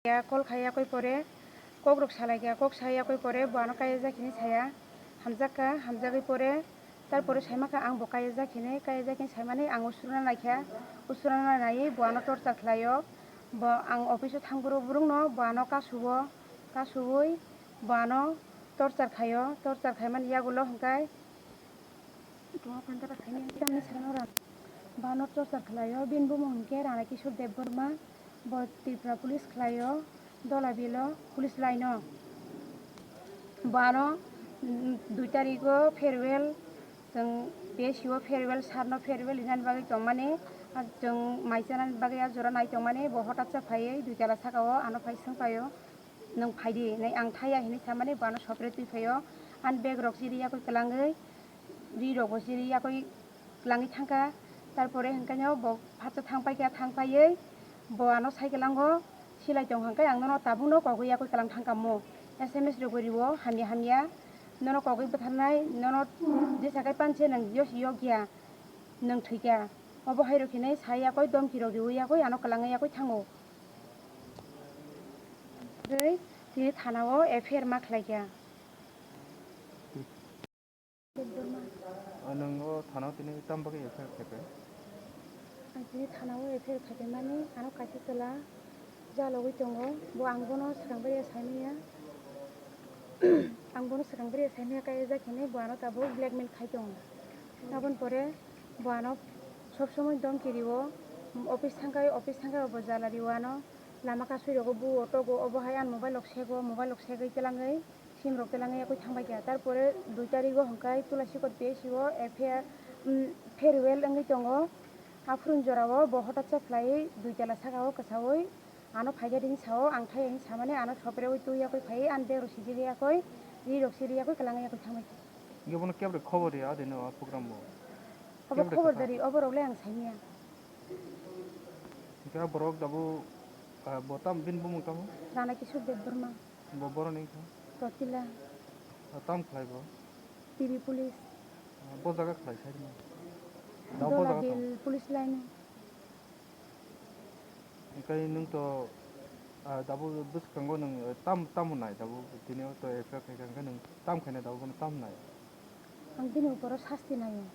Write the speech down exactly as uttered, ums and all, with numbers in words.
Ya, call khai yakwi pore, kok rok salai kha, kok sai yakwi pore bo ano kaya jak hinwi saya, hamjak kha, hamjagwi pore, tarpore sai mankha ang bo kaya jak hinwi, kaya jak hinwi sai mani ang usruna nai kha, usruna naiwi bo ano torture khlaio, bo ang office o thang bwrwk bwrwkno bo ano kasuo, kasuui bo ano torture khaio, torture khai mani yagulo hwnkhe. Bano torture khlaio, bini bumung hinkhe Rana Kishore Debbarma, bo Tripura police khlaio, Dolabialo police line o. Bano, mm, dui tarigo farewell, chwng B S C o farewell, sir no farewell rinani bagwi tongmani, ar chwng mai chanani bagwi a jora nai tongmani, bo hotat sa phaiwi dui tala saka o ano phai swng paio. Nwng phaidi hinwi ang thaya hinwi samani bo ano sopre twi phaio. Ani bag rok chiri yakwi kwlangwi, ri rok bo chiri yakwi kwlangwi thangkha. Tarpore hwnkhe no bo phatsa thang paikha, thang paiwi bo ano sai kwlango silai tong hwnkhe ang nono tabukno kogwi yakwi kwlang thangkha mo. S M S rwgwi rio hamya hamya. Nono kogwi bwtharnai, nono jesa kai panse nwng yos yokya, nwng thwikha. Obo hai rok hinwi sai yakwi domki rok riwi yakwi ano kwlangwi yakwi thango. Tei tini thana o F I R ma khlai kha. O nwng o thana o tini tam bagwi F I R khaikha? Ang tini thana o F I R khaikha mani ano kaisa chwla jalogwi tongo, bo ang bono swkang bariya saimanya. Ang bono swkang bariya saimanya kaya jak hinwi bo ano tabuk blackmail khai tongo. Aboni pore bo ano sob somoi domki rio, office thangkhai, office thangkhai bo jala rio ano. Lama kasui rogo buo togo, obo hai ang mobile rok sego, mobile rok segwi twlangwi sim rok twlangwi yakwi thangbai kha. Tarpore dui tarigo hwnkhe Tulasikot P S C o F I R, um, farewell wngwi tongo. Aphuru jora o bo hotat sa khlaiwi dui tala saka o kwsaui ano phaikha hinwi sao, ang thaya hinwi samani ano sopreui twi yakwi phaiwi ani bag rok sijigwi yakwi, ri rok siri yakwi kwlangwi yakwi thangbai kha. Hwnkhe bono kebra khobor ri adi no program o? Obo kebra khobor kwsa dari, obo rok le ang saimanya. Hwnkhe borok dabu, ah, bo tam, bini bumung tamo? Rana Kishore Debbarma. Bo boroni wngkha? Totila. Ah, tam khlai bo? T V police. Ah, bo jaga khlai sai rwma? Da bo jaga Dolabil tamo? Police line. Hwnkhe nwng to, ah, dabu bwskango nwng, eh, tam, tamo nai dabu tini o to F I R khaikha hwnkhe nwng tam khaina dabu bono tam nai? Ang bini uporo sasti naio.